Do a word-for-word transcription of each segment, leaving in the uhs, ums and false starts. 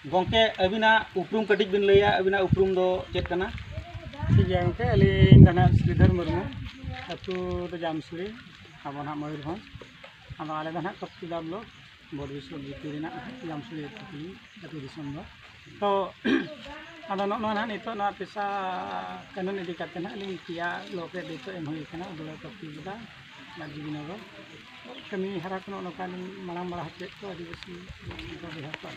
ᱜᱚᱢᱠᱮ, ᱟᱹᱵᱤᱱᱟᱜ ᱩᱯᱨᱩᱢ ᱠᱟᱹᱴᱤᱡ ᱵᱤᱱ ᱞᱟᱹᱭᱟ, ᱟᱹᱵᱤᱱᱟᱜ ᱩᱯᱨᱩᱢ ᱫᱚ ᱪᱮᱫ ᱠᱟᱱᱟ? ᱴᱷᱤᱠ ᱜᱮᱭᱟ ᱜᱚᱢᱠᱮ, ᱟᱹᱞᱤᱧ ᱫᱚ ᱱᱟᱦᱟᱜ ᱥᱨᱤᱫᱷᱚᱨ ᱢᱩᱨᱢᱩ, ᱟᱹᱛᱩ ᱫᱚ ᱡᱟᱢᱥᱩᱲᱤ, ᱟᱵᱚ ᱱᱟᱦᱟᱜ ᱢᱚᱭᱩᱨᱵᱷᱚᱸᱡᱽ᱾ ᱟᱫᱚ ᱟᱞᱮ ᱫᱚ ᱱᱟᱦᱟᱜ ᱠᱚᱠᱛᱤᱫᱟ ᱵᱞᱚᱠ, ᱵᱚᱰ ᱵᱤᱥᱥᱚ ᱵᱷᱤᱛᱤᱨ ᱨᱮᱱᱟᱜ ᱱᱟᱦᱟᱜ ᱡᱟᱢᱥᱩᱲᱤ ᱟᱹᱛᱩ ᱛᱟᱹᱞᱤᱧ, ᱟᱹᱛᱩ ᱫᱤᱥᱚᱢ ᱫᱚ᱾ ᱛᱚ ᱟᱫᱚ ᱱᱚᱜᱼᱚ ᱱᱚᱣᱟ ᱱᱟᱦᱟᱜ ᱱᱤᱛᱚᱜ ᱱᱚᱣᱟ ᱯᱮᱥᱟ ᱠᱟᱹᱱᱩᱱ ᱤᱫᱤ ᱠᱟᱛᱮ ᱱᱟᱦᱟᱜ ᱞᱤᱧ ᱯᱮᱭᱟ ᱵᱞᱚᱠ ᱨᱮ ᱱᱤᱛᱚᱜ ᱮᱢ ᱦᱩᱭ ᱠᱟᱱᱟ, ᱩᱫᱽᱲᱟ, ᱠᱚᱠᱛᱤᱫᱟ, ᱢᱟᱹᱡᱷᱤ ᱵᱤᱱᱚᱜᱚᱨ᱾ ᱠᱟᱹᱢᱤ ᱦᱚᱨᱟ ᱠᱚ ᱱᱚᱜᱼᱚ ᱱᱚᱝᱠᱟ ᱞᱤᱧ ᱢᱟᱲᱟᱝ ᱵᱟᱲᱟ ᱦᱚᱪᱚᱭᱮᱫ ᱠᱚᱣᱟ ᱟᱹᱫᱤᱵᱟᱹᱥᱤ ᱵᱚᱭᱦᱟ ᱠᱚ᱾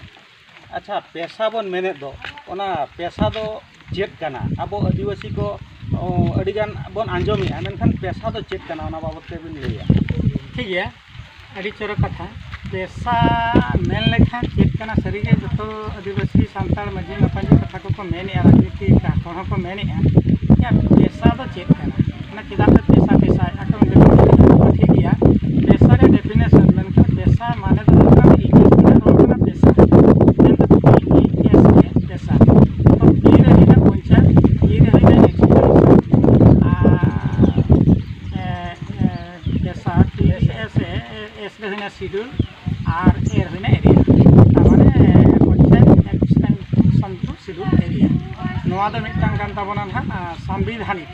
ᱟᱪᱪᱷᱟ, ᱯᱮᱥᱟ ᱵᱚᱱ ᱢᱮᱱᱮᱫ ᱫᱚ, ᱚᱱᱟ ᱯᱮᱥᱟ ᱫᱚ ᱪᱮᱫ ᱠᱟᱱᱟ? ᱟᱵᱚ ᱟᱹᱫᱤᱵᱟᱹᱥᱤ ᱠᱚ, ᱚ, ᱟᱹᱰᱤᱜᱟᱱ ᱵᱚᱱ ᱟᱸᱡᱚᱢᱮᱜᱼᱟ, ᱢᱮᱱᱠᱷᱟᱱ ᱯᱮᱥᱟ ᱫᱚ ᱪᱮᱫ ᱠᱟᱱᱟ, ᱚᱱᱟ ᱵᱟᱵᱚᱛ ᱛᱮᱵᱤᱱ ᱞᱟᱹᱭᱟ? ᱴᱷᱤᱠ ᱜᱮᱭᱟ, ᱟᱹᱰᱤ ᱪᱚᱨᱚᱠ ᱠᱟᱛᱷᱟ᱾ ᱯᱮᱥᱟ ᱢᱮᱱ ᱞᱮᱠᱷᱟᱱ ᱪᱮᱫ ᱠᱟᱱᱟ? ᱥᱟᱹᱨᱤᱜᱮ ᱡᱚᱛᱚ ᱟᱹᱫᱤᱵᱟᱹᱥᱤ, ᱥᱟᱱᱛᱟᱲ, ᱢᱟᱹᱡᱷᱤ ᱢᱟᱯᱟᱡᱷᱤ ᱠᱟᱛᱷᱟ ᱠᱚᱠᱚ ᱢᱮᱱᱮᱜᱼᱟ, ᱨᱟᱡᱽᱱᱤᱛᱤ ᱦᱚᱲ ᱦᱚᱸᱠᱚ ᱢᱮᱱᱮᱜᱼᱟ, ᱡᱮ ᱯᱮᱥᱟ ᱫᱚ ᱪᱮᱫ ᱠᱟᱱᱟ? ᱚᱱᱟ ᱪᱮᱫᱟᱜ ᱯᱮ ᱯᱮᱥᱟ, ᱯᱮᱥᱟ? ᱟᱠᱚ ᱚᱸᱰᱮ ᱠᱚ ᱢᱮᱱᱮᱜᱼᱟ, ᱴᱷᱤᱠ ᱜᱮᱭᱟ, ᱯᱮᱥᱟ ᱨᱮᱭᱟᱜ ᱰᱮᱯᱷᱤᱱᱮᱥᱚᱱ ᱢᱮᱱᱠᱷᱟᱱ ᱯᱮᱥᱟ ᱢᱟᱱᱮ ᱫᱚ ᱦᱩᱭᱩᱜ ᱠᱟᱱᱟ, ᱤᱝᱞᱤᱥ ᱨᱮᱱᱟᱜ ᱨᱚᱲ ᱠᱟᱱᱟ ᱯᱮᱥᱟ, ᱢᱮᱱᱫᱚ ᱯᱤ ᱮ ᱮᱥ ᱮ, ᱯᱮᱥᱟ᱾ ᱛᱚ ᱯᱤ ᱨᱮ ᱦᱩᱭᱱᱟ ᱯᱚᱧᱪᱟᱭᱮᱛ, ᱯᱤ ᱨᱮ ᱦᱩᱭᱱᱟ education, R A, A, ᱯᱮᱥᱟ, P S A, S ᱨᱮ ᱦᱩᱭᱱᱟ ᱥᱤᱰᱩᱞ, ᱟᱨ ᱮ ᱨᱮ ᱦᱩᱭᱱᱟ ᱮᱨᱤᱭᱟ᱾ ᱛᱟᱨ ᱢᱟᱱᱮ panchayat extension two schedule area. ᱱᱚᱣᱟ ᱫᱚ ᱢᱤᱫᱴᱟᱝ ᱠᱟᱱ ᱛᱟᱵᱚᱱᱟ ᱱᱟᱦᱟᱜ, ᱟ, ᱥᱟᱝᱵᱤᱫᱷᱟᱱᱤᱠ,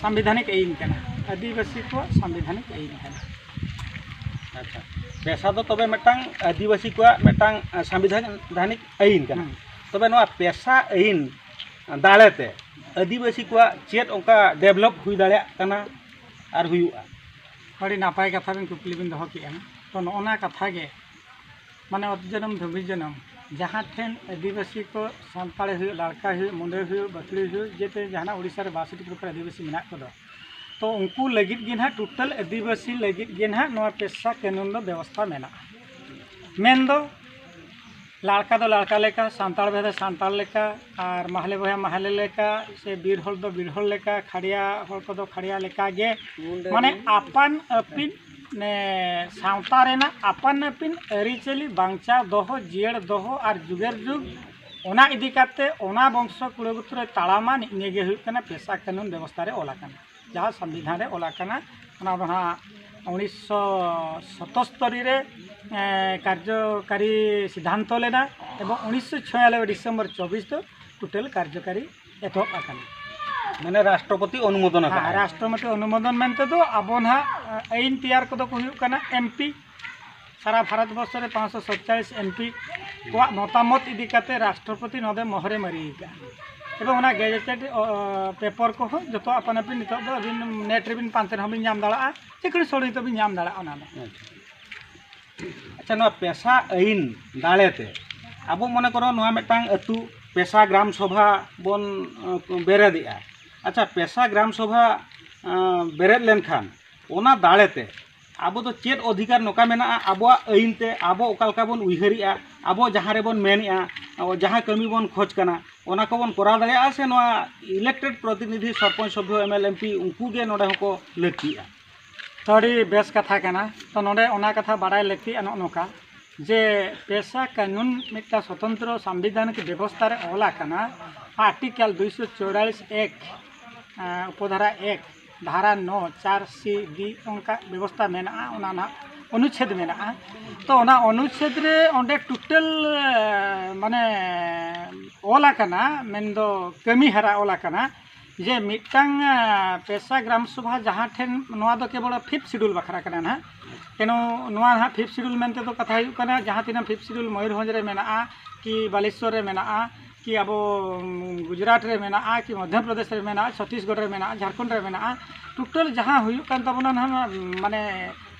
ᱥᱟᱝᱵᱤᱫᱷᱟᱱᱤᱠ ᱟᱹᱭᱤᱱ ᱠᱟᱱᱟ, ᱟᱹᱫᱤᱵᱟᱹᱥᱤ ᱠᱚᱣᱟᱜ ᱥᱟᱝᱵᱤᱫᱷᱟᱱᱤᱠ ᱟᱹᱭᱤᱱ ᱠᱟᱱᱟ᱾ ᱟᱪᱪᱷᱟ, ᱯᱮᱥᱟ ᱫᱚ ᱛᱚᱵᱮ ᱢᱤᱫᱴᱟᱝ ᱟᱹᱫᱤᱵᱟᱹᱥᱤ ᱠᱚᱣᱟᱜ ᱢᱤᱫᱴᱟᱝ, ᱟ, ᱥᱟᱝᱵᱤᱫᱷᱟᱱᱤᱠ ᱟᱹᱭᱤᱱ ᱠᱟᱱᱟ᱾ ᱦᱩᱸ᱾ ᱛᱚᱵᱮ ᱱᱚᱣᱟ ᱯᱮᱥᱟ ᱟᱹᱭᱤᱱ ᱫᱟᱲᱮᱛᱮ ᱟᱹᱫᱤᱵᱟᱹᱥᱤ ᱠᱚᱣᱟᱜ ᱪᱮᱫ ᱚᱱᱠᱟ ᱰᱮᱵᱷᱞᱚᱯ ᱦᱩᱭ ᱫᱟᱲᱮᱭᱟᱜ ᱠᱟᱱᱟ ᱟᱨ ᱦᱩᱭᱩᱜᱼᱟ? ᱟᱹᱰᱤ ᱱᱟᱯᱟᱭ ᱠᱟᱛᱷᱟ ᱵᱤᱱ, ᱠᱩᱠᱞᱤ ᱵᱤᱱ ᱫᱚᱦᱚ ᱠᱮᱜᱼᱟ᱾ ᱛᱚ ᱱᱚᱜᱼᱚ ᱱᱟ ᱠᱟᱛᱷᱟ ᱜᱮ, ᱢᱟᱱᱮ ᱚᱛ ᱡᱚᱱᱚᱢ ᱫᱷᱩᱵᱤ ᱡᱚᱱᱚᱢ, ᱡᱟᱦᱟᱸ ᱴᱷᱮᱱ ᱟᱹᱫᱤᱵᱟᱹᱥᱤ ᱠᱚ, ᱥᱟᱱᱛᱟᱲ ᱦᱩᱭᱩᱜ, ᱞᱟᱲᱠᱟ ᱦᱩᱭᱩᱜ, ᱢᱩᱸᱰᱟᱹ ᱦᱩᱭᱩᱜ, ᱵᱟᱠᱲᱤ ᱦᱩᱭᱩᱜ, ᱡᱮᱛᱮ ᱡᱟᱦᱟᱱᱟᱜ ᱩᱲᱤᱥᱥᱟ ᱨᱮ ᱵᱟᱥᱴᱤ ᱜᱨᱩᱯ ᱨᱮ ᱟᱹᱫᱤᱵᱟᱹᱥᱤ ᱢᱮᱱᱟᱜ ᱠᱚᱫᱚ, ᱛᱚ ᱩᱱᱠᱩ ᱞᱟᱹᱜᱤᱫ ᱜᱮ ᱱᱟᱦᱟᱜ, ᱴᱳᱴᱟᱞ ᱟᱹᱫᱤᱵᱟᱹᱥᱤ ᱞᱟᱹᱜᱤᱫ ᱜᱮ ᱱᱟᱦᱟᱜ ᱱᱚᱣᱟ ᱯᱮᱥᱟ ᱠᱟᱹᱱᱩᱱ ᱫᱚ ᱵᱮᱵᱚᱥᱛᱷᱟ ᱢᱮᱱᱟᱜᱼᱟ᱾ ᱢᱮᱱᱫᱚ ᱞᱟᱲᱠᱟ ᱫᱚ ᱞᱟᱲᱠᱟ ᱞᱮᱠᱟ, ᱥᱟᱱᱛᱟᱲ ᱵᱚᱭᱦᱟ ᱫᱚ ᱥᱟᱱᱛᱟᱲ ᱞᱮᱠᱟ, ᱟᱨ ᱢᱟᱦᱞᱮ ᱵᱚᱭᱦᱟ ᱢᱟᱦᱞᱮ ᱞᱮᱠᱟ, ᱥᱮ ᱵᱤᱨ ᱦᱚᱲ ᱫᱚ ᱵᱤᱨ ᱦᱚᱲ ᱞᱮᱠᱟ, ᱠᱷᱟᱲᱭᱟ ᱦᱚᱲ ᱠᱚᱫᱚ ᱠᱷᱟᱲᱭᱟ ᱞᱮᱠᱟ ᱜᱮ, ᱢᱟᱱᱮ ᱟᱯᱟᱱ ᱟᱹᱯᱤᱱ, ᱱᱮ, ᱥᱟᱶᱛᱟ ᱨᱮᱱᱟᱜ ᱟᱯᱟᱱ ᱟᱹᱯᱤᱱ ᱟᱹᱨᱤᱪᱟᱹᱞᱤ ᱵᱟᱧᱪᱟᱣ ᱫᱚᱦᱚ, ᱡᱤᱭᱟᱹᱲ ᱫᱚᱦᱚ ᱟᱨ ᱡᱩᱜᱮᱨ ᱡᱩᱜᱽ, ᱚᱱᱟ ᱤᱫᱤ ᱠᱟᱛᱮ ᱚᱱᱟ ᱵᱚᱝᱥᱚ ᱠᱩᱲᱟᱹ ᱜᱩᱛᱩ ᱨᱮ ᱛᱟᱲᱟᱢᱟ, ᱱᱤᱭᱟᱹ ᱜᱮ ᱦᱩᱭᱩᱜ ᱠᱟᱱᱟ ᱯᱮᱥᱟ ᱠᱟᱹᱱᱩᱱ ᱵᱮᱵᱚᱥᱛᱷᱟ ᱨᱮ ᱚᱞ ᱟᱠᱟᱱᱟ, ᱡᱟᱦᱟᱸ ᱥᱚᱝᱵᱤᱫᱷᱟᱱ ᱨᱮ ᱚᱞ ᱟᱠᱟᱱᱟ᱾ ᱚᱱᱟ ᱫᱚ ᱦᱟᱸᱜ ᱩᱱᱤᱥᱥᱚ ᱥᱚᱛᱚᱥᱛᱚᱨᱤ ᱨᱮ ᱮᱸ, ᱠᱟᱨᱡᱚᱠᱟᱨᱤ ᱥᱤᱫᱽᱫᱷᱟᱱᱛᱚ ᱞᱮᱱᱟ ᱮᱵᱚᱝ ᱩᱱᱤᱥᱥᱚ ᱪᱷᱚᱭᱟᱱᱚᱵᱵᱳᱭ ᱰᱤᱥᱮᱢᱵᱚᱨ ᱪᱚᱵᱵᱤᱥ ᱫᱚ ᱴᱳᱴᱟᱞ ᱠᱟᱨᱡᱚᱠᱟᱨᱤ ᱮᱛᱚᱦᱚᱵ ᱟᱠᱟᱱᱟ᱾ ᱢᱟᱱᱮ ᱨᱟᱥᱴᱨᱚᱯᱚᱛᱤ ᱚᱱᱩᱢᱳᱫᱚᱱ ᱦᱮᱸ, ᱟᱠᱟᱫᱼᱟ᱾ ᱨᱟᱥᱴᱨᱚᱯᱚᱛᱤ ᱚᱱᱩᱢᱳᱫᱚᱱ ᱢᱮᱱᱛᱮ ᱫᱚ ᱟᱵᱚ ᱱᱟᱦᱟᱜ ᱟᱹᱭᱤᱱ ᱛᱮᱭᱟᱨ ᱠᱚᱫᱚ ᱠᱚ ᱦᱩᱭᱩᱜ ᱠᱟᱱᱟ ᱮᱢᱯᱤ, ᱥᱟᱨᱟ ᱵᱷᱟᱨᱚᱛ ᱵᱚᱨᱥᱚ ᱨᱮ ᱯᱟᱸᱪᱥᱚ ᱥᱟᱛᱪᱟᱞᱤᱥ ᱮᱢᱯᱤ ᱠᱚᱣᱟᱜ ᱢᱚᱛᱟᱢᱚᱛ ᱤᱫᱤ ᱠᱟᱛᱮ ᱨᱟᱥᱴᱨᱚᱯᱚᱛᱤ ᱱᱚᱰᱮ ᱢᱚᱦᱚᱨᱮ ᱢᱟᱹᱨᱤ ᱟᱠᱟᱫᱼᱟ᱾ ᱮᱵᱚᱝ ᱚᱱᱟ ᱜᱮᱡᱮᱴᱮᱰ ᱯᱮᱯᱟᱨ ᱠᱚᱦᱚᱸ ᱡᱚᱛᱚ ᱟᱯᱟᱱ ᱟᱹᱯᱤᱱ ᱱᱤᱛᱚᱜ ᱫᱚ ᱟᱹᱵᱤᱱ ᱱᱮᱴ ᱨᱮᱵᱤᱱ ᱯᱟᱱᱛᱮ ᱨᱮᱦᱚᱸ ᱵᱤᱱ ᱧᱟᱢ ᱫᱟᱲᱮᱭᱟᱜᱼᱟ, ᱪᱮ ᱠᱟᱹᱴᱤᱡ ᱥᱚᱲᱮ ᱱᱤᱛᱚᱜ ᱵᱤᱱ ᱧᱟᱢ ᱫᱟᱲᱮᱭᱟᱜᱼᱟ ᱚᱱᱟ ᱫᱚ᱾ ᱟᱪᱪᱷᱟ, ᱱᱚᱣᱟ ᱯᱮᱥᱟ ᱟᱹᱭᱤᱱ ᱫᱟᱲᱮ ᱛᱮ ᱟᱵᱚ ᱢᱚᱱᱮ ᱠᱚᱨᱚ ᱱᱚᱣᱟ ᱢᱤᱫᱴᱟᱝ ᱟᱹᱛᱩ ᱯᱮᱥᱟ ᱜᱨᱟᱢ ᱥᱚᱵᱷᱟ ᱵᱚᱱ ᱵᱮᱨᱮᱫᱮᱜᱼᱟ᱾ ᱟᱪᱪᱷᱟ, ᱯᱮᱥᱟ ᱜᱨᱟᱢ ᱥᱚᱵᱷᱟ ᱵᱮᱨᱮᱫ ᱞᱮᱱᱠᱷᱟᱱ ᱚᱱᱟ ᱫᱟᱲᱮ ᱛᱮ ᱟᱵᱚ ᱫᱚ ᱪᱮᱫ ᱚᱫᱷᱤᱠᱟᱨ ᱱᱚᱝᱠᱟ ᱢᱮᱱᱟᱜᱼᱟ, ᱟᱵᱚᱣᱟᱜ ᱟᱹᱭᱤᱱ ᱛᱮ ᱟᱵᱚ ᱚᱠᱟ ᱞᱮᱠᱟ ᱵᱚᱱ ᱩᱭᱦᱟᱹᱨᱮᱜᱼᱟ, ᱟᱵᱚ ᱡᱟᱦᱟᱸ ᱨᱮᱵᱚᱱ ᱢᱮᱱᱮᱜᱼᱟ, ᱟᱵᱚ ᱡᱟᱦᱟᱸ ᱠᱟᱹᱢᱤ ᱵᱚᱱ ᱠᱷᱚᱡᱽ ᱠᱟᱱᱟ, ᱚᱱᱟ ᱠᱚᱵᱚᱱ ᱠᱚᱨᱟᱣ ᱫᱟᱲᱮᱭᱟᱜᱼᱟ ᱥᱮ ᱱᱚᱣᱟ ᱤᱞᱮᱠᱴᱮᱰ ᱯᱨᱚᱛᱤᱱᱤᱫᱷᱤ, ᱥᱚᱨᱯᱚᱧᱪ, ᱥᱚᱵᱷᱭᱚ, ᱮᱢ ᱮᱞ, ᱮᱢ ᱯᱤ ᱩᱱᱠᱩ ᱜᱮ ᱱᱚᱰᱮ ᱦᱚᱸᱠᱚ ᱞᱟᱹᱠᱛᱤᱜᱼᱟ? ᱛᱚ ᱟᱹᱰᱤ ᱵᱮᱥ ᱠᱟᱛᱷᱟ ᱠᱟᱱᱟ᱾ ᱛᱚ ᱱᱚᱰᱮ ᱚᱱᱟ ᱠᱟᱛᱷᱟ ᱵᱟᱲᱟᱭ ᱞᱟᱹᱠᱛᱤᱜᱼᱟ ᱱᱚᱜᱼᱚ ᱱᱚᱝᱠᱟ ᱡᱮ ᱯᱮᱥᱟ ᱠᱟᱹᱱᱩᱱ ᱢᱤᱫᱴᱟᱝ ᱥᱚᱛᱚᱱᱛᱨᱚ ᱥᱟᱝᱵᱤᱫᱷᱟᱱᱤᱠ ᱵᱮᱵᱚᱥᱛᱷᱟ ᱨᱮ ᱚᱞ ᱟᱠᱟᱱᱟ, ᱟᱨᱴᱤᱠᱮᱞ ᱫᱩᱭᱥᱚ ᱪᱩᱣᱟᱞᱤᱥ ᱮᱠ, ᱩᱯᱚᱫᱷᱟᱨᱟ ᱮᱠ, ᱫᱷᱟᱨᱟ ᱱᱚ, ᱪᱟᱨ ᱥᱤ ᱰᱤ ᱚᱱᱠᱟ ᱵᱮᱵᱚᱥᱛᱷᱟ ᱢᱮᱱᱟᱜᱼᱟ, ᱚᱱᱟ ᱱᱟᱦᱟᱜ ᱚᱱᱩᱪᱷᱮᱫ ᱢᱮᱱᱟᱜᱼᱟ᱾ ᱛᱚ ᱚᱱᱟ ᱚᱱᱩᱪᱷᱮᱫ ᱨᱮ ᱚᱸᱰᱮ ᱴᱳᱴᱟᱞ ᱢᱟᱱᱮ ᱚᱞ ᱟᱠᱟᱱᱟ, ᱢᱮᱱᱫᱚ ᱠᱟᱹᱢᱤ ᱦᱟᱨᱟ ᱚᱞ ᱟᱠᱟᱱᱟ ᱡᱮ ᱢᱤᱫᱴᱟᱝ ᱯᱮᱥᱟ ᱜᱨᱟᱢ ᱥᱚᱵᱷᱟ ᱡᱟᱦᱟᱸ ᱴᱷᱮᱱ, ᱱᱚᱣᱟ ᱫᱚ ᱠᱮᱵᱚᱞ ᱯᱷᱤᱯᱛᱷ ᱥᱤᱰᱩᱞ ᱵᱟᱠᱷᱨᱟ ᱠᱟᱱᱟ ᱱᱟᱦᱟᱜ᱾ ᱠᱮᱱᱚ ᱱᱚᱣᱟ ᱱᱟᱦᱟᱜ ᱯᱷᱤᱯᱛᱷ ᱥᱤᱰᱩᱞ ᱢᱮᱱᱛᱮ ᱫᱚ ᱠᱟᱛᱷᱟ ᱦᱩᱭᱩᱜ ᱠᱟᱱᱟ ᱡᱟᱦᱟᱸ ᱛᱤᱱᱟᱹᱜ ᱯᱷᱤᱯᱛᱷ ᱥᱤᱰᱩᱞ ᱢᱚᱭᱩᱨᱵᱷᱚᱸᱡᱽ ᱨᱮ ᱢᱮᱱᱟᱜᱼᱟ, ᱠᱤ ᱵᱟᱞᱮᱥᱚᱨ ᱨᱮ ᱢᱮᱱᱟᱜᱼᱟ, ᱠᱤ ᱟᱵᱚ ᱜᱩᱡᱽᱨᱟᱴ ᱨᱮ ᱢᱮᱱᱟᱜᱼᱟ, ᱠᱤ ᱢᱚᱫᱽᱫᱷᱚ ᱯᱨᱚᱫᱮᱥ ᱨᱮ ᱢᱮᱱᱟᱜᱼᱟ, ᱪᱷᱚᱛᱤᱥᱜᱚᱲ ᱨᱮ ᱢᱮᱱᱟᱜᱼᱟ, ᱡᱷᱟᱲᱠᱷᱚᱸᱰ ᱨᱮ ᱢᱮᱱᱟᱜᱼᱟ, ᱴᱳᱴᱟᱞ ᱡᱟᱦᱟᱸ ᱦᱩᱭᱩᱜ ᱠᱟᱱ ᱛᱟᱵᱚᱱᱟ ᱱᱟᱦᱟᱜ ᱢᱟᱱᱮ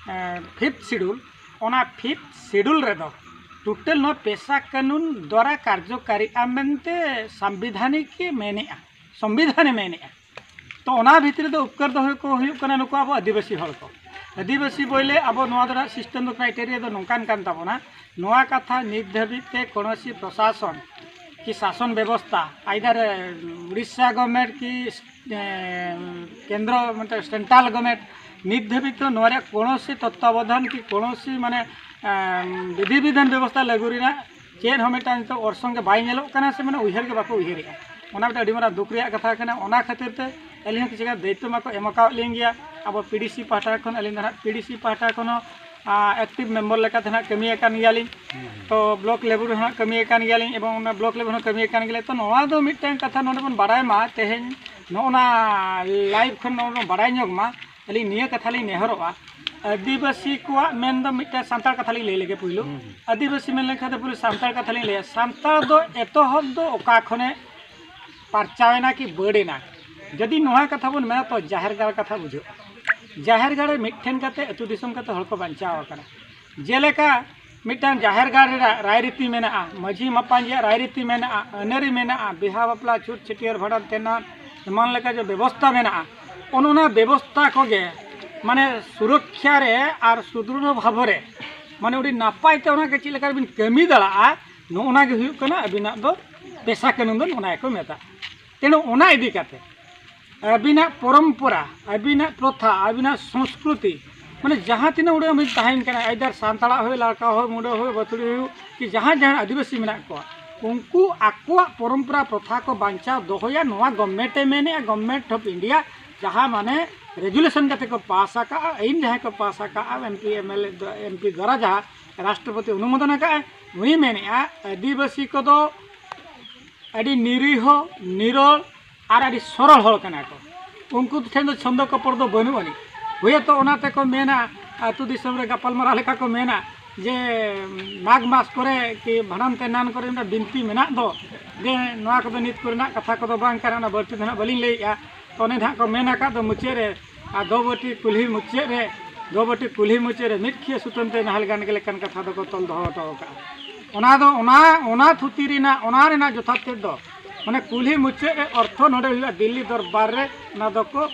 ᱯᱷᱤᱯᱛᱷ ᱥᱤᱰᱩᱞ, ᱚᱱᱟ ᱯᱷᱤᱯᱛᱷ ᱥᱤᱰᱩᱞ ᱨᱮᱫᱚ ᱴᱳᱴᱟᱞ ᱱᱚᱣᱟ ᱯᱮᱥᱟ ᱠᱟᱹᱱᱩᱱ ᱫᱚᱣᱟᱨᱟ ᱠᱟᱨᱡᱚᱠᱟᱨᱤᱜᱼᱟ ᱢᱮᱱᱛᱮ ᱥᱟᱝᱵᱤᱫᱷᱟᱱᱤᱠ ᱮ ᱢᱮᱱᱮᱜᱼᱟ, ᱥᱚᱝᱵᱤᱫᱷᱟᱱᱮ ᱢᱮᱱᱮᱜᱼᱟ᱾ ᱛᱚ ᱚᱱᱟ ᱵᱷᱤᱛᱨᱤ ᱫᱚ ᱩᱯᱠᱟᱹᱨ ᱫᱚ ᱦᱩᱭᱩᱜ ᱠᱚ ᱦᱩᱭᱩᱜ ᱠᱟᱱᱟ ᱱᱩᱠᱩ ᱟᱵᱚ ᱟᱹᱫᱤᱵᱟᱹᱥᱤ ᱦᱚᱲ ᱠᱚ᱾ ᱟᱹᱫᱤᱵᱟᱹᱥᱤ ᱵᱚᱭᱞᱮ ᱟᱵᱚ ᱱᱚᱣᱟ ᱫᱚ ᱱᱟᱜ ᱥᱤᱥᱴᱮᱢ ᱫᱚ ᱠᱨᱟᱭᱴᱮᱨᱤᱭᱟ ᱫᱚ ᱱᱚᱝᱠᱟᱱ ᱠᱟᱱ ᱛᱟᱵᱚᱱᱟ, ᱱᱚᱣᱟ ᱠᱟᱛᱷᱟ ᱱᱤᱛ ᱫᱷᱟᱹᱵᱤᱡ ᱛᱮ ᱠᱳᱱᱳᱥᱤ ᱯᱨᱚᱥᱟᱥᱚᱱ ᱠᱤ ᱥᱟᱥᱚᱱ ᱵᱮᱵᱚᱥᱛᱷᱟ, ᱟᱭᱫᱟᱨ ᱩᱲᱤᱥᱥᱟ ᱜᱚᱵᱷᱚᱨᱱᱢᱮᱱᱴ ᱠᱤ ᱠᱮᱱᱫᱨᱚ ᱢᱤᱫᱴᱮᱱ ᱥᱮᱱᱴᱨᱟᱞ ᱜᱚᱵᱷᱚᱨᱱᱢᱮᱱᱴ ᱱᱤᱛ ᱫᱷᱟᱹᱵᱤᱡ ᱛᱮ ᱱᱚᱣᱟ ᱨᱮᱭᱟᱜ ᱠᱳᱱᱳᱥᱤ ᱛᱚᱛᱛᱣᱟᱵᱚᱫᱷᱟᱱ ᱠᱤ ᱠᱳᱱᱳᱥᱤ ᱢᱟᱱᱮ ᱵᱤᱫᱷᱤ ᱵᱤᱫᱷᱟᱱ ᱵᱮᱵᱚᱥᱛᱷᱟ ᱞᱟᱹᱜᱩ ᱨᱮᱱᱟᱜ ᱪᱮᱫ ᱦᱚᱸ ᱢᱤᱫᱴᱟᱝ ᱱᱤᱛᱚᱜ ᱚᱨᱥᱚᱝ ᱜᱮ ᱵᱟᱭ ᱧᱮᱞᱚᱜ ᱠᱟᱱᱟ, ᱥᱮ ᱢᱟᱱᱮ ᱩᱭᱦᱟᱹᱨ ᱜᱮ ᱵᱟᱠᱚ ᱩᱭᱦᱟᱹᱨᱮᱜᱼᱟ᱾ ᱚᱱᱟ ᱢᱤᱫᱴᱟᱝ ᱟᱹᱰᱤ ᱢᱟᱨᱟᱝ ᱫᱩᱠ ᱨᱮᱭᱟᱜ ᱠᱟᱛᱷᱟ ᱠᱟᱱᱟ᱾ ᱚᱱᱟ ᱠᱷᱟᱹᱛᱤᱨ ᱛᱮ ᱟᱹᱞᱤᱧ ᱦᱚᱸ ᱠᱤᱪᱷᱩ ᱜᱟᱱ ᱫᱟᱭᱤᱛᱛᱚ ᱢᱟᱠᱚ ᱮᱢ ᱟᱠᱟᱣᱟᱫ ᱞᱤᱧ ᱜᱮᱭᱟ ᱟᱵᱚ ᱯᱤ ᱰᱤ ᱥᱤ ᱯᱟᱦᱴᱟ ᱠᱷᱚᱱ᱾ ᱟᱹᱞᱤᱧ ᱫᱚ ᱱᱟᱦᱟᱜ ᱯᱤ ᱰᱤ ᱥᱤ ᱯᱟᱦᱴᱟ ᱠᱷᱚᱱ ᱦᱚᱸ ᱮᱠᱴᱤᱵᱷ ᱢᱮᱢᱵᱟᱨ ᱞᱮᱠᱟᱛᱮ ᱱᱟᱦᱟᱜ ᱠᱟᱹᱢᱤ ᱟᱠᱟᱱ ᱜᱮᱭᱟᱞᱤᱧ᱾ ᱛᱚ ᱵᱞᱚᱠ ᱞᱮᱵᱮᱞ ᱨᱮᱦᱚᱸ ᱠᱟᱹᱢᱤ ᱟᱠᱟᱱ ᱜᱮᱭᱟᱞᱤᱧ ᱮᱵᱚᱝ ᱚᱱᱟ ᱵᱞᱚᱠ ᱞᱮᱵᱮᱞ ᱦᱚᱸ ᱠᱟᱹᱢᱤ ᱟᱠᱟᱱ ᱜᱮᱭᱟᱞᱤᱧ᱾ ᱛᱚ ᱱᱚᱣᱟ ᱫᱚ ᱢᱤᱫᱴᱟᱝ ᱠᱟᱛᱷᱟ ᱱᱚᱰᱮ ᱵᱚᱱ ᱵᱟᱲᱟᱭ ᱢᱟ, ᱛᱮᱦᱮᱧ ᱱᱚᱜᱼᱚ ᱱᱟ ᱞᱟᱭᱤᱵᱷ ᱠᱷᱚᱱ ᱱᱚᱰᱮ ᱵᱚᱱ ᱵᱟᱲᱟᱭ ᱧᱚᱜ ᱢᱟ᱾ ᱟᱹᱞᱤᱧ ᱱᱤᱭᱟᱹ ᱠᱟᱛᱷᱟ ᱞᱤᱧ ᱱᱮᱦᱚᱨᱚᱜᱼᱟ, ᱟᱹᱫᱤᱵᱟᱹᱥᱤ ᱠᱚᱣᱟᱜ ᱢᱮᱱ ᱫᱚ ᱢᱤᱫᱴᱟᱝ ᱥᱟᱱᱛᱟᱲ ᱠᱟᱛᱷᱟ ᱞᱤᱧ ᱞᱟᱹᱭ ᱞᱮᱜᱮ ᱯᱩᱭᱞᱩ᱾ ᱟᱹᱫᱤᱵᱟᱹᱥᱤ ᱢᱮᱱ ᱞᱮᱠᱷᱟᱱ ᱫᱚ ᱯᱩᱭᱞᱩ ᱥᱟᱱᱛᱟᱲ ᱠᱟᱛᱷᱟ ᱞᱤᱧ ᱞᱟᱹᱭᱟ᱾ ᱥᱟᱱᱛᱟᱲ ᱫᱚ ᱮᱛᱚᱦᱚᱵ ᱫᱚ ᱚᱠᱟ ᱠᱷᱚᱱᱮ ᱯᱟᱨᱪᱟᱣᱮᱱᱟ ᱠᱤ ᱵᱟᱹᱰᱮᱱᱟ? ᱡᱩᱫᱤ ᱱᱚᱣᱟ ᱠᱟᱛᱷᱟ ᱵᱚᱱ ᱢᱮᱱᱟ ᱛᱚ ᱡᱟᱦᱮᱨ ᱜᱟᱲ ᱠᱟᱛᱷᱟ ᱵᱩᱡᱷᱟᱹᱜᱼᱟ᱾ ᱡᱟᱦᱮᱨ ᱜᱟᱲ ᱨᱮ ᱢᱤᱫᱴᱷᱮᱱ ᱠᱟᱛᱮ ᱟᱹᱛᱩ ᱫᱤᱥᱚᱢ ᱠᱟᱛᱮ ᱦᱚᱲ ᱠᱚ ᱵᱟᱧᱪᱟᱣ ᱟᱠᱟᱱᱟ᱾ ᱡᱮᱞᱮᱠᱟ ᱢᱤᱫᱴᱟᱝ ᱡᱟᱦᱮᱨ ᱜᱟᱲ ᱨᱮᱱᱟᱜ ᱨᱟᱭᱨᱤᱛᱤ ᱢᱮᱱᱟᱜᱼᱟ, ᱢᱟᱹᱡᱷᱤ ᱢᱟᱯᱟᱧᱡᱤᱭᱟᱜ ᱨᱟᱭᱨᱤᱛᱤ ᱢᱮᱱᱟᱜᱼᱟ, ᱟᱹᱱᱟᱹᱨᱤ ᱢᱮᱱᱟᱜᱼᱟ, ᱵᱤᱦᱟ ᱵᱟᱯᱞᱟ ᱪᱷᱩᱛ ᱪᱷᱟᱹᱴᱭᱟᱹᱨ ᱵᱷᱟᱸᱰᱟᱱ ᱛᱮᱱᱟᱱ ᱮᱢᱟᱱ ᱞᱮᱠᱟ ᱡᱮ ᱵᱮᱵᱚᱥᱛᱷᱟ ᱢᱮᱱᱟᱜᱼᱟ, ᱚᱱ ᱚᱱᱟ ᱵᱮᱵᱚᱥᱛᱷᱟ ᱠᱚᱜᱮ ᱢᱟᱱᱮ ᱥᱩᱨᱚᱠᱷᱟ ᱨᱮ ᱟᱨ ᱥᱩᱫᱨᱩᱲ ᱵᱷᱟᱵᱚ ᱨᱮ ᱢᱟᱱᱮ ᱟᱹᱰᱤ ᱱᱟᱯᱟᱭ ᱛᱮ ᱚᱱᱟ ᱜᱮ ᱪᱮᱫ ᱞᱮᱠᱟ ᱵᱤᱱ ᱠᱟᱹᱢᱤ ᱫᱟᱲᱮᱭᱟᱜᱼᱟ, ᱱᱚᱜᱼᱚ ᱱᱟ ᱜᱮ ᱦᱩᱭᱩᱜ ᱠᱟᱱᱟ ᱟᱹᱵᱤᱱᱟᱜ ᱫᱚ ᱯᱮᱥᱟ ᱠᱟᱹᱱᱩᱱ ᱫᱚ ᱱᱚᱜᱼᱚ ᱱᱟ ᱜᱮᱠᱚ ᱢᱮᱛᱟᱜᱼᱟ᱾ ᱛᱮᱱᱩ ᱚᱱᱟ ᱤᱫᱤ ᱠᱟᱛᱮ ᱟᱹᱵᱤᱱᱟᱜ ᱯᱚᱨᱚᱢᱯᱚᱨᱟ, ᱟᱹᱵᱤᱱᱟᱜ ᱯᱨᱚᱛᱷᱟ, ᱟᱹᱵᱤᱱᱟᱜ ᱥᱚᱝᱥᱠᱨᱤᱛᱤ, ᱢᱟᱱᱮ ᱡᱟᱦᱟᱸ ᱛᱤᱱᱟᱹᱜ ᱩᱰᱟᱹᱝ ᱟᱹᱵᱤᱱ ᱛᱟᱦᱮᱱ ᱠᱟᱱᱟ, ᱟᱭᱫᱟᱨ ᱥᱟᱱᱛᱟᱲᱟᱜ ᱦᱩᱭ, ᱞᱟᱲᱠᱟ ᱦᱩᱭ, ᱢᱩᱰᱟᱹ ᱦᱩᱭ, ᱵᱟᱹᱛᱩᱲᱤ ᱦᱩᱭ, ᱠᱤ ᱡᱟᱦᱟᱸ ᱡᱟᱦᱟᱸ ᱟᱹᱫᱤᱵᱟᱹᱥᱤ ᱢᱮᱱᱟᱜ ᱠᱚᱣᱟ, ᱩᱱᱠᱩ ᱟᱠᱚᱣᱟᱜ ᱯᱚᱨᱚᱢᱯᱚᱨᱟ ᱯᱨᱚᱛᱷᱟ ᱠᱚ ᱵᱟᱧᱪᱟᱣ ᱫᱚᱦᱚᱭᱟ᱾ ᱱᱚᱣᱟ ᱜᱚᱵᱷᱢᱮᱱᱴ ᱮ ᱢᱮᱱᱮᱜᱼᱟ, ᱜᱚᱵᱷᱢᱮᱱᱴ ᱚᱯᱷ ᱤᱱᱰᱤᱭᱟ, ᱡᱟᱦᱟᱸ ᱢᱟᱱᱮ ᱨᱮᱡᱩᱞᱮᱥᱚᱱ ᱠᱟᱛᱮ ᱠᱚ ᱯᱟᱥ ᱟᱠᱟᱜᱼᱟ, ᱟᱹᱭᱤᱱ ᱡᱟᱦᱟᱸᱭ ᱠᱚ ᱯᱟᱥ ᱟᱠᱟᱜᱼᱟ, M P M L A ᱫᱚ, ᱮᱢ ᱯᱤ ᱫᱚᱨᱟᱡᱟ ᱨᱟᱥᱴᱨᱚᱯᱚᱛᱤ ᱚᱱᱩᱢᱳᱫᱚᱱ ᱟᱠᱟᱜᱼᱟ, ᱩᱱᱤ ᱢᱮᱱᱮᱜᱼᱟ ᱟᱹᱫᱤᱵᱟᱹᱥᱤ ᱠᱚᱫᱚ ᱟᱹᱰᱤ ᱱᱤᱨᱤᱦᱚ, ᱱᱤᱨᱚᱲ ᱟᱨ ᱟᱹᱰᱤ ᱥᱚᱨᱚᱞ ᱦᱚᱲ ᱠᱟᱱᱟ ᱠᱚ᱾ ᱩᱱᱠᱩ ᱴᱷᱮᱱ ᱫᱚ ᱪᱷᱚᱱᱫᱚ ᱠᱚᱯᱚᱲ ᱫᱚ ᱵᱟᱹᱱᱩᱜ ᱟᱹᱱᱤᱡ᱾ ᱦᱳᱭᱛᱳ ᱚᱱᱟ ᱛᱮᱠᱚ ᱢᱮᱱᱟ, ᱟᱹᱛᱩ ᱫᱤᱥᱚᱢ ᱨᱮ ᱜᱟᱯᱟᱞᱢᱟᱨᱟᱣ ᱞᱮᱠᱟ ᱠᱚ ᱢᱮᱱᱟ ᱡᱮ ᱢᱟᱜᱽ ᱢᱟᱥ ᱠᱚᱨᱮ ᱠᱤ ᱵᱷᱟᱸᱰᱟᱱ ᱛᱮ ᱱᱟᱱ ᱠᱚᱨᱮ ᱢᱤᱫᱴᱟᱝ ᱵᱤᱱᱛᱤ ᱢᱮᱱᱟᱜ ᱫᱚ, ᱡᱮ ᱱᱚᱣᱟ ᱠᱚᱫᱚ ᱱᱤᱛ ᱠᱚᱨᱮᱱᱟᱜ ᱠᱟᱛᱷᱟ ᱠᱚᱫᱚ ᱵᱟᱝ ᱠᱟᱱᱟ, ᱚᱱᱟ ᱵᱟᱹᱲᱛᱤ ᱫᱚ ᱱᱟᱦᱟᱜ ᱵᱟᱹᱞᱤᱧ ᱞᱟᱹᱭᱮᱜᱼᱟ᱾ ᱛᱚ ᱚᱱᱮ ᱱᱟᱦᱟᱜ ᱠᱚ ᱢᱮᱱ ᱟᱠᱟᱫ ᱫᱚ ᱢᱩᱪᱟᱹᱫ ᱨᱮ, ᱟᱨ ᱫᱚᱵᱚᱴᱤ ᱠᱩᱞᱦᱤ ᱢᱩᱪᱟᱹᱫ ᱨᱮ, ᱫᱚᱵᱚᱴᱤ ᱠᱩᱞᱦᱤ ᱢᱩᱪᱟᱹᱫ ᱨᱮ ᱢᱤᱫ ᱠᱷᱤᱭᱟᱹ ᱥᱩᱛᱟᱹᱢ ᱛᱮ ᱱᱟᱦᱮᱞ ᱜᱟᱱᱰᱮ ᱞᱮᱠᱟᱱ ᱠᱟᱛᱷᱟ ᱫᱚᱠᱚ ᱛᱚᱞ ᱫᱚᱦᱚ ᱦᱚᱴᱚ ᱟᱠᱟᱫᱼᱟ᱾ ᱚᱱᱟ ᱫᱚ, ᱚᱱᱟ, ᱚᱱᱟ ᱛᱷᱩᱛᱤ ᱨᱮᱱᱟᱜ, ᱚᱱᱟ ᱨᱮᱱᱟᱜ ᱡᱚᱛᱷᱟᱛ ᱛᱮᱫ ᱫᱚ ᱢᱟᱱᱮ ᱠᱩᱞᱦᱤ ᱢᱩᱪᱟᱹᱫ ᱨᱮ ᱚᱨᱛᱷᱚ ᱱᱚᱰᱮ ᱦᱩᱭᱩᱜᱼᱟ, ᱫᱤᱞᱞᱤ ᱫᱚᱨᱵᱟᱨ ᱨᱮ ᱚᱱᱟ ᱫᱚᱠᱚ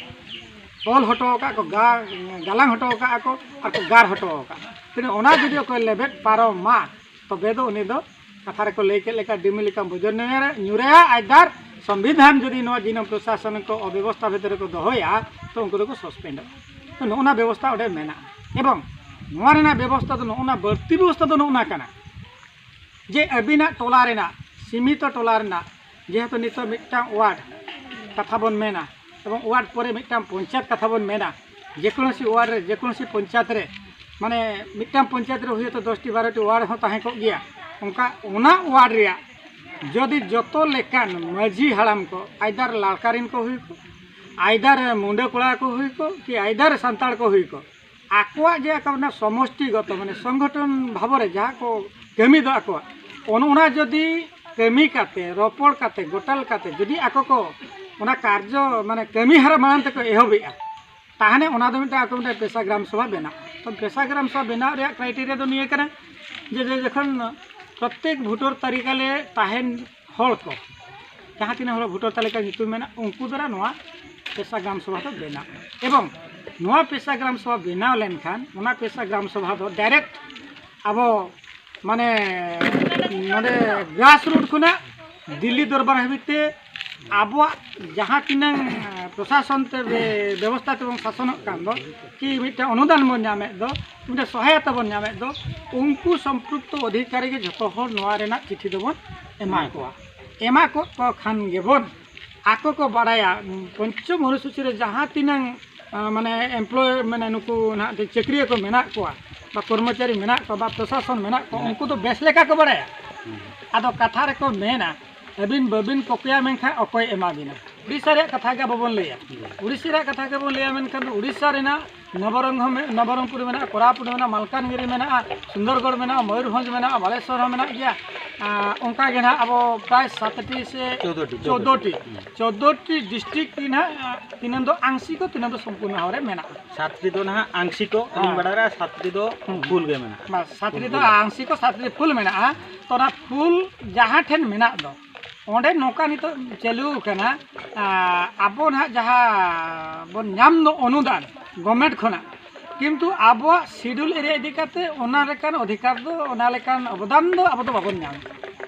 ᱚᱞ ᱦᱚᱴᱚ ᱟᱠᱟᱫ ᱠᱚ, ᱜᱟ-, ᱜᱟᱞᱟᱝ ᱦᱚᱴᱚ ᱟᱠᱟᱫ ᱠᱚ ᱟᱨ ᱠᱚ ᱜᱟᱨ ᱦᱚᱴᱚ ᱟᱠᱟᱫᱼᱟ᱾ ᱛᱤᱱᱟᱹᱜ ᱚᱱᱟ ᱡᱩᱫᱤ ᱚᱠᱚᱭ ᱞᱮᱵᱮᱫ ᱯᱟᱨᱚᱢᱟ, ᱛᱚᱵᱮ ᱫᱚ ᱩᱱᱤ ᱫᱚ ᱠᱟᱛᱷᱟ ᱨᱮᱠᱚ ᱞᱟᱹᱭ ᱠᱮᱫ ᱞᱮᱠᱟ, ᱰᱤᱢᱤ ᱞᱮᱠᱟᱢ ᱵᱩᱡᱷᱟᱹᱣ ᱧᱩᱨᱮᱭᱟ, ᱧᱩᱨᱮᱭᱟ, ᱟᱡᱫᱟᱨ ᱥᱚᱝᱵᱤᱫᱷᱟᱱ ᱡᱩᱫᱤ ᱱᱚᱣᱟ ᱡᱤᱱᱟᱹᱢ ᱯᱨᱚᱥᱟᱥᱚᱱ ᱠᱚ ᱚᱵᱮᱵᱚᱥᱛᱷᱟ ᱵᱷᱤᱛᱨᱤ ᱨᱮᱠᱚ ᱫᱚᱦᱚᱭᱟ, ᱛᱚ ᱩᱱᱠᱩ ᱫᱚᱠᱚ ᱥᱚᱥᱯᱮᱱᱰᱚᱜᱼᱟ᱾ ᱛᱚ ᱱᱚᱜᱼᱚ ᱱᱟ ᱵᱮᱵᱚᱥᱛᱷᱟ ᱚᱸᱰᱮ ᱢᱮᱱᱟᱜᱼᱟ᱾ ᱮᱵᱚᱝ ᱱᱚᱣᱟ ᱨᱮᱱᱟᱜ ᱵᱮᱵᱚᱥᱛᱷᱟ ᱫᱚ ᱱᱚᱜᱼᱚ ᱱᱟ, ᱵᱟᱹᱲᱛᱤ ᱵᱮᱵᱚᱥᱛᱷᱟ ᱫᱚ ᱱᱚᱜᱼᱚ ᱱᱟ ᱠᱟᱱᱟ ᱡᱮ ᱟᱹᱵᱤᱱᱟᱜ ᱴᱚᱞᱟ ᱨᱮᱱᱟᱜ, ᱥᱤᱢᱤᱛᱚ ᱴᱚᱞᱟ ᱨᱮᱱᱟᱜ, ᱡᱮᱦᱮᱛᱩ ᱱᱤᱛᱚᱜ ᱢᱤᱫᱴᱟᱝ ᱣᱟᱨᱰ ᱠᱟᱛᱷᱟ ᱵᱚᱱ ᱢᱮᱱᱟ, ᱮᱵᱚᱝ ᱳᱣᱟᱨᱰ ᱯᱚᱨᱮ ᱢᱤᱫᱴᱟᱝ ᱯᱚᱧᱪᱟᱭᱮᱛ ᱠᱟᱛᱷᱟ ᱵᱚᱱ ᱢᱮᱱᱟ, ᱡᱮ ᱠᱳᱱᱳ ᱥᱤ ᱳᱣᱟᱨᱰ ᱨᱮ, ᱡᱮ ᱠᱳᱱᱳ ᱥᱤ ᱯᱚᱧᱪᱟᱭᱮᱛ ᱨᱮ, ᱢᱟᱱᱮ ᱢᱤᱫᱴᱟᱝ ᱯᱚᱧᱪᱟᱭᱮᱛ ᱨᱮ ᱦᱩᱭᱛᱚ ᱫᱚᱥᱴᱤ ᱵᱟᱨᱚᱴᱤ ᱳᱣᱟᱨᱰ ᱦᱚᱸ ᱛᱟᱦᱮᱸ ᱠᱚᱜ ᱜᱮᱭᱟ᱾ ᱚᱱᱠᱟ ᱚᱱᱟ ᱳᱣᱟᱨᱰ ᱨᱮᱭᱟᱜ ᱡᱩᱫᱤ ᱡᱚᱛᱚ ᱞᱮᱠᱟᱱ ᱢᱟᱹᱡᱷᱤ ᱦᱟᱲᱟᱢ ᱠᱚ, ᱟᱭᱫᱟᱨ ᱞᱟᱲᱠᱟᱨᱤᱱ ᱠᱚ ᱦᱩᱭ ᱠᱚ, ᱟᱭᱫᱟᱨ ᱢᱩᱸᱰᱟᱹ ᱠᱚᱲᱟ ᱠᱚ ᱦᱩᱭ ᱠᱚ, ᱠᱤ ᱟᱭᱫᱟᱨ ᱥᱟᱱᱛᱟᱲ ᱠᱚ ᱦᱩᱭ ᱠᱚ, ᱟᱠᱚᱣᱟᱜ ᱡᱮ ᱟᱠᱚ ᱚᱱᱟ ᱥᱚᱢᱚᱥᱴᱤᱜᱚᱛᱚ, ᱢᱟᱱᱮ ᱥᱚᱝᱜᱚᱴᱷᱚᱱ ᱵᱷᱟᱵᱚ ᱨᱮ ᱡᱟᱦᱟᱸ ᱠᱚ ᱠᱟᱹᱢᱤ ᱫᱚ ᱟᱠᱚᱣᱟᱜ, ᱚᱱ-, ᱚᱱᱟ ᱡᱩᱫᱤ ᱠᱟᱹᱢᱤ ᱠᱟᱛᱮ, ᱨᱚᱯᱚᱲ ᱠᱟᱛᱮ, ᱜᱚᱴᱟᱞ ᱠᱟᱛᱮ ᱡᱩᱫᱤ ᱟᱠᱚ ᱠᱚ ᱚᱱᱟ ᱠᱟᱨᱡᱚ, ᱢᱟᱱᱮ ᱠᱟᱹᱢᱤ ᱦᱚᱨᱟ ᱢᱟᱲᱟᱝ ᱛᱮᱠᱚ ᱮᱦᱚᱵᱮᱜᱼᱟ, ᱛᱟᱦᱚᱞᱮ ᱚᱱᱟ ᱫᱚ ᱢᱤᱫᱴᱟᱝ ᱟᱠᱚ ᱢᱤᱫᱴᱟᱝ ᱯᱮᱥᱟ ᱜᱨᱟᱢ ᱥᱚᱵᱷᱟ ᱵᱮᱱᱟᱜᱼᱟ᱾ ᱛᱚ ᱯᱮᱥᱟ ᱜᱨᱟᱢ ᱥᱚᱵᱷᱟ ᱵᱮᱱᱟᱣ ᱨᱮᱭᱟᱜ ᱠᱨᱟᱭᱴᱮᱨᱤᱭᱟ ᱫᱚ ᱱᱤᱭᱟᱹ ᱠᱟᱱᱟ ᱡᱮ, ᱡᱮ ᱡᱚᱠᱷᱚᱱ ᱯᱨᱚᱛᱛᱮᱠ ᱵᱷᱳᱴᱟᱨ ᱛᱟᱹᱞᱤᱠᱟ ᱞᱮ ᱛᱟᱦᱮᱱ ᱦᱚᱲ ᱠᱚ, ᱡᱟᱦᱟᱸ ᱛᱤᱱᱟᱹᱜ ᱦᱚᱲ ᱵᱷᱳᱴᱟᱨ ᱛᱟᱹᱞᱤᱠᱟ ᱧᱩᱛᱩᱢ ᱢᱮᱱᱟᱜ, ᱩᱱᱠᱩ ᱫᱟᱨᱟ ᱱᱚᱣᱟ ᱯᱮᱥᱟ ᱜᱨᱟᱢ ᱥᱚᱵᱷᱟ ᱫᱚ ᱵᱮᱱᱟᱜᱼᱟ᱾ ᱮᱵᱚᱝ ᱱᱚᱣᱟ ᱯᱮᱥᱟ ᱜᱨᱟᱢ ᱥᱚᱵᱷᱟ ᱵᱮᱱᱟᱣ ᱞᱮᱱᱠᱷᱟᱱ, ᱚᱱᱟ ᱯᱮᱥᱟ ᱜᱨᱟᱢ ᱥᱚᱵᱷᱟ ᱫᱚ ᱰᱟᱭᱨᱮᱠᱴ ᱟᱵᱚ ᱢᱟᱱᱮ ᱱᱚᱰᱮ ᱜᱨᱟᱥ ᱨᱩᱴ ᱠᱷᱚᱱᱟᱜ ᱫᱤᱞᱞᱤ ᱫᱚᱨᱵᱟᱨ ᱦᱟᱹᱵᱤᱡ ᱛᱮ ᱟᱵᱚᱣᱟᱜ ᱡᱟᱦᱟᱸ ᱛᱤᱱᱟᱹᱝ, ᱮ, ᱯᱨᱚᱥᱟᱥᱚᱱ ᱛᱮ ᱵᱮ-, ᱵᱮᱵᱚᱥᱛᱷᱟ ᱛᱮᱵᱚᱱ ᱥᱟᱥᱚᱱᱚᱜ ᱠᱟᱱ ᱫᱚ, ᱠᱤ ᱢᱤᱫᱴᱟᱝ ᱚᱱᱩᱫᱟᱱ ᱵᱚᱱ ᱧᱟᱢᱮᱫ ᱫᱚ, ᱢᱤᱫᱴᱟᱝ ᱥᱚᱦᱟᱭᱚᱛᱟ ᱵᱚᱱ ᱧᱟᱢᱮᱫ ᱫᱚ, ᱩᱱᱠᱩ ᱥᱚᱢᱯᱨᱩᱠᱛᱚ ᱚᱫᱷᱤᱠᱟᱨᱤ ᱜᱮ ᱡᱷᱚᱛᱚ ᱦᱚᱲ ᱱᱚᱣᱟ ᱨᱮᱱᱟᱜ ᱪᱤᱴᱷᱤ ᱫᱚᱵᱚᱱ ᱮᱢᱟ ᱠᱚᱣᱟ᱾ ᱮᱢᱟ ᱠᱚ ᱠᱚ ᱠᱷᱟᱱ ᱜᱮᱵᱚᱱ, ᱟᱠᱚ ᱠᱚ ᱵᱟᱲᱟᱭᱟ, ᱩᱸ, ᱯᱚᱧᱪᱚᱢ ᱚᱱᱩᱥᱩᱪᱤ ᱨᱮ ᱡᱟᱦᱟᱸ ᱛᱤᱱᱟᱹᱝ, ᱟ, ᱢᱟᱱᱮ ᱮᱢᱯᱞᱚᱭ, ᱢᱟᱱᱮ ᱱᱩᱠᱩ ᱱᱟᱦᱟᱜ ᱪᱟᱹᱠᱨᱤᱭᱟᱹ ᱠᱚ ᱢᱮᱱᱟᱜ ᱠᱚᱣᱟ, ᱵᱟ ᱠᱚᱨᱢᱚᱪᱟᱨᱤ ᱢᱮᱱᱟᱜ ᱠᱚᱣᱟ, ᱵᱟ ᱯᱨᱚᱥᱟᱥᱚᱱ ᱢᱮᱱᱟᱜ ᱠᱚᱣᱟ, ᱩᱱᱠᱩ ᱫᱚ ᱵᱮᱥ ᱞᱮᱠᱟ ᱠᱚ ᱵᱟᱲᱟᱭᱟ᱾ ᱟᱫᱚ ᱠᱟᱛᱷᱟ ᱨᱮᱠᱚ ᱢᱮᱱᱟ, ᱟᱹᱵᱤᱱ ᱵᱟᱹᱵᱤᱱ ᱠᱚᱠᱚᱭᱟ ᱢᱮᱱᱠᱷᱟᱱ ᱚᱠᱚᱭ ᱮᱢᱟ ᱵᱤᱱᱟ? ᱩᱲᱤᱥᱥᱟ ᱨᱮᱭᱟᱜ ᱠᱟᱛᱷᱟ ᱜᱮ ᱟᱵᱚ ᱵᱚᱱ ᱞᱟᱹᱭᱟ᱾ ᱩᱲᱤᱥᱥᱟ ᱨᱮᱭᱟᱜ ᱠᱟᱛᱷᱟ ᱜᱮᱵᱚᱱ ᱞᱟᱹᱭᱟ, ᱢᱮᱱᱠᱷᱟᱱ ᱫᱚ ᱩᱲᱤᱥᱥᱟ ᱨᱮᱱᱟᱜ ᱱᱚᱵᱚᱨᱚᱝᱜᱚ ᱢᱮ-, ᱱᱚᱵᱚᱨᱚᱝᱯᱩᱨ ᱢᱮᱱᱟᱜᱼᱟ, ᱠᱚᱨᱟᱯᱩᱴ ᱢᱮᱱᱟᱜᱼᱟ, ᱢᱟᱞᱠᱟᱱᱜᱤᱨᱤ ᱢᱮᱱᱟᱜᱼᱟ, ᱥᱩᱱᱫᱚᱨᱜᱚᱲ ᱢᱮᱱᱟᱜᱼᱟ, ᱢᱚᱭᱩᱨᱵᱷᱚᱸᱡᱽ ᱢᱮᱱᱟᱜᱼᱟ, ᱵᱟᱞᱮᱥᱚᱨ ᱦᱚᱸ ᱢᱮᱱᱟᱜ ᱜᱮᱭᱟ᱾ ᱟᱸ, ᱚᱱᱠᱟ ᱜᱮ ᱱᱟᱦᱟᱜ ᱟᱵᱚ ᱯᱨᱟᱭ ᱥᱟᱛᱴᱤ ᱥᱮ ᱪᱳᱫᱽᱫᱳᱴᱤ, ᱪᱳᱫᱽᱫᱳᱴᱤ, ᱪᱳᱫᱽᱫᱳᱴᱤ᱾ ᱦᱩᱸ᱾ ᱪᱳᱫᱽᱫᱳᱴᱤ ᱰᱤᱥᱴᱨᱤᱠᱴ ᱜᱮ ᱱᱟᱦᱟᱜ, ᱟᱸ, ᱛᱤᱱᱟᱹᱝ ᱫᱚ ᱟᱝᱥᱤᱠᱚ, ᱛᱤᱱᱟᱹᱝ ᱫᱚ ᱥᱚᱢᱯᱩᱨᱱᱚ ᱵᱷᱟᱵᱽ ᱨᱮ ᱢᱮᱱᱟᱜᱼᱟ᱾ ᱥᱟᱛᱴᱤ ᱫᱚ ᱱᱟᱦᱟᱜ ᱟᱝᱥᱤᱠᱚ, ᱟᱹᱞᱤᱧ ᱦᱮᱸ᱾ ᱵᱟᱲᱟᱭ ᱨᱮ ᱥᱟᱛᱴᱤ ᱫᱚ ᱦᱩᱸ᱾ ᱯᱷᱩᱞ ᱜᱮ ᱢᱮᱱᱟᱜᱼᱟ᱾ ᱵᱟᱥ, ᱥᱟᱛᱴᱤ ᱫᱚ ᱯᱷᱩᱞ ᱜᱮ᱾ ᱟᱝᱥᱤᱠᱚ, ᱥᱟᱛᱴᱤ ᱯᱷᱩᱞ ᱢᱮᱱᱟᱜᱼᱟ᱾ ᱛᱚ ᱚᱱᱟ ᱯᱷᱩᱞ ᱡᱟᱦᱟᱸ ᱴᱷᱮᱱ ᱢᱮᱱᱟᱜ ᱫᱚ, ᱚᱸᱰᱮ ᱱᱚᱝᱠᱟ ᱱᱤᱛᱚᱜ ᱪᱟᱹᱞᱩ ᱟᱠᱟᱱᱟ, ᱟᱸ, ᱟᱵᱚ ᱱᱟᱦᱟᱜ ᱡᱟᱦᱟᱸ ᱵᱚᱱ ᱧᱟᱢ ᱫᱚ ᱚᱱᱩᱫᱟᱱ ᱜᱚᱵᱷᱢᱮᱱᱴ ᱠᱷᱚᱱᱟᱜ, ᱠᱤᱱᱛᱩ ᱟᱵᱚᱣᱟᱜ ᱥᱤᱰᱩᱞ ᱮᱨᱤᱭᱟ ᱤᱫᱤ ᱠᱟᱛᱮ ᱚᱱᱟ ᱞᱮᱠᱟᱱ ᱚᱫᱷᱤᱠᱟᱨ ᱫᱚ, ᱚᱱᱟ ᱞᱮᱠᱟᱱ ᱚᱵᱚᱫᱟᱱ ᱫᱚ ᱟᱵᱚ ᱫᱚ ᱵᱟᱵᱚᱱ ᱧᱟᱢ ᱮᱫᱟ᱾